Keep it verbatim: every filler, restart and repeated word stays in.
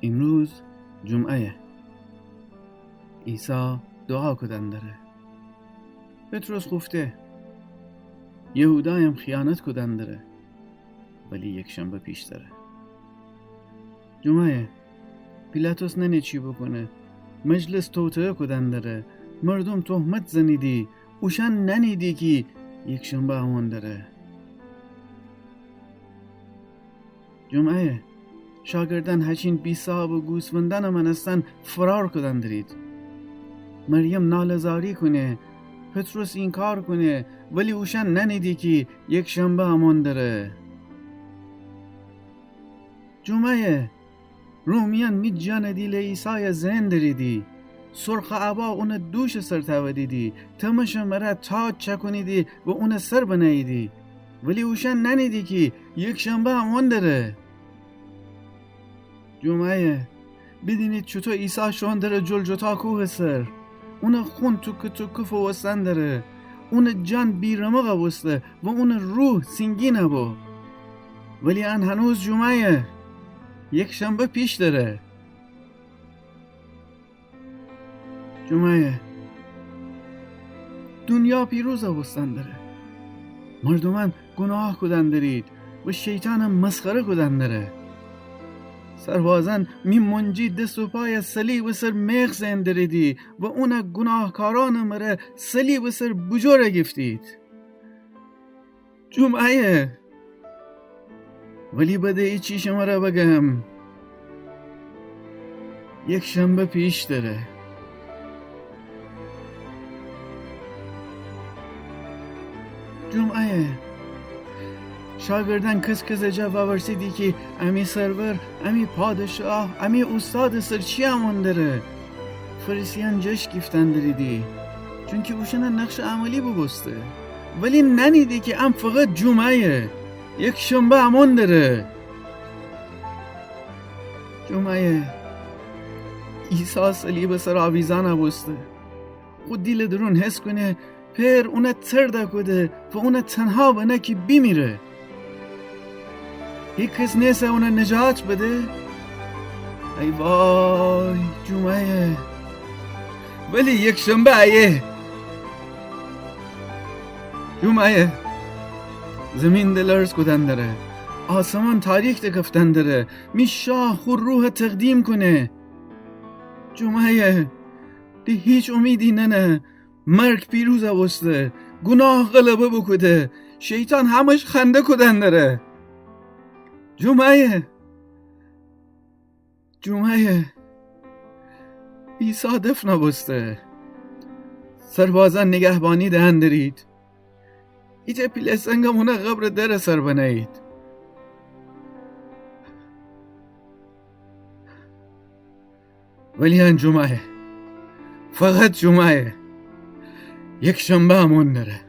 ایمروز جومعه‌یه. عیسی دوعا کودن دره. پطرس خوفته. یهودایم خیانت کودن دره. ولی یکشنبه پیش دره. جومعه‌یه. پیلاطس نأنه چی بوکونه. مجلس توطئه کودن دره. مردوم تهمت زنیدی. اوشأن نأنیدی کی یکشنبه امون دره. جومعه‌یه. شاگردأن هچین بی‌صاحبٚ گوسفندأنٚ مأنستن فرار کودن درید. مریم ناله‌زاری کونه، پطرس اینکار کونه، ولی اوشأن نأنیدی کی یکشنبه امون دره. جومعه‌یه. رومیأن می جانٚ دیلٚ عیسایَ زئن دریدی. سرخٚ ابا اونٚ دوشٚ سر تأودیدی. تمشٚ مره تاج چأکونیدی و اونٚ سر بنه‌ییدی. ولی اوشأن نأنیدی کی یکشنبه امون دره. جومعه‌یه. بیدینید چوطو عیسی شوئون دره جلجتا کوهٚ سر. اونٚ خون توکه توکه فووستن دره. اونٚ جان بی‌رمق بوسته و اونٚ روح سنگین بو. ولی ان هنوز جومعه‌یه. یکشنبه پیش دره. جومعه‌یه. دونیا پیروز بوستن دره. مردومأن گوناه کودن درید و شیطان مسخره کودن دره. سربازأن می مونجی دس و پایَ صلیبٚ سر میخ زئن دریدی و اونَ گوناهکارأنٚ مره صلیبٚ سر بوجور گیفتید. جومعه‌یه. ولی بده ایچی شمره بگم. یکشنبه پیش دره. جومعه‌یه. شاگردأن کس کسٚ جا وورسیدی کی امی سرور، امی پادشاه، امی اوستادٚ سر چی امون دره؟ فریسیأن جشن گیفتن دریدی، چونکی اوشأنٚ نقشٚ عملی بوبوسته. ولی نأنیدی کی ان فقط جومعه‌یه، یکشنبه امون دره. جومعه‌یه. عیسی صلیبٚ سر آویزأن بوسته. خو دیلٚ درون حس کونه پئر اونَ ترد کوده و اونَ تنها بنه کی بیمیره. هیکس نیسه اونَ نجات بده. ای وای، جومعه‌یه. ولی یکشنبه ایه. جومعه‌یه. زیمین دلرز کودن دره. آسمان تاریک دکفتن دره. می شاه خو روحَ تقدیم کونه. جومعه‌یه. ده هیچ امیدی ننه. مرگ پیروز بوسته. گوناه غلبه بوکوده. شیطان همش خنده کودن دره. جومعه‌یه. جومعه‌یه. عیسی دفن بوسته. سربازأن نیگهبانی دئن درید. ایتأ پیله سنگم اونٚ قبرٚ درٚ سر بنه‌یید. ولی ان جومعه‌یه. فقط جومعه‌یه. یکشنبه امون دره.